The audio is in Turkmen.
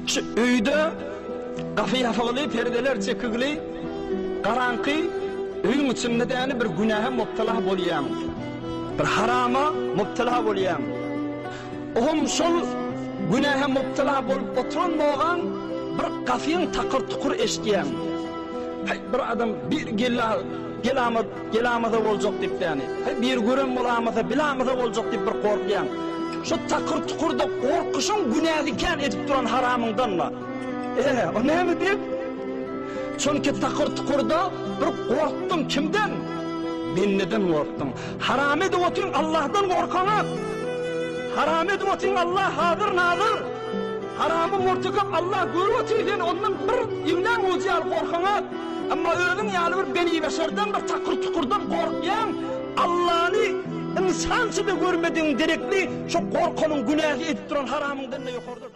Şu öýde gapy ýapygly, perdeler çekigli, garaňky öýüň içinde däni bir günähe mubtala bolýaň. Bir harama mubtala bolýaň. Ohm şol günähe mubtala bolup oturan bogaň bir gapyň takyr-tukur eşidýäň. Häý, bir adam bir gella gelamaz gelamasa boljak diýip däni. Häý, bir gören bolamasa, bilamasa boljak diýip bir gorkýaň. Şo takyr-tukurda gorkuşyň günäsi kän edip duran haramyňdanma. E, o näme diýip? Çünki takyr-tukurda bir gorkduň kimden? Bendeden gorkduň. Haram edip otyň Allahdan gorkaňak. Haram edip otyň Allah hazyr nazyr. Haramy murtekep Allah görüp otyr seni ondan bir iňňäň ujy ýaly gorkaňak. Emma özüň ýaly bir benibeşerden bir takyr-tukurdan gorkýaň. Allany ynsança-da görmedigiň derekli şo gorkanyň günäsi edip duran haramyňdan-da ýokarda.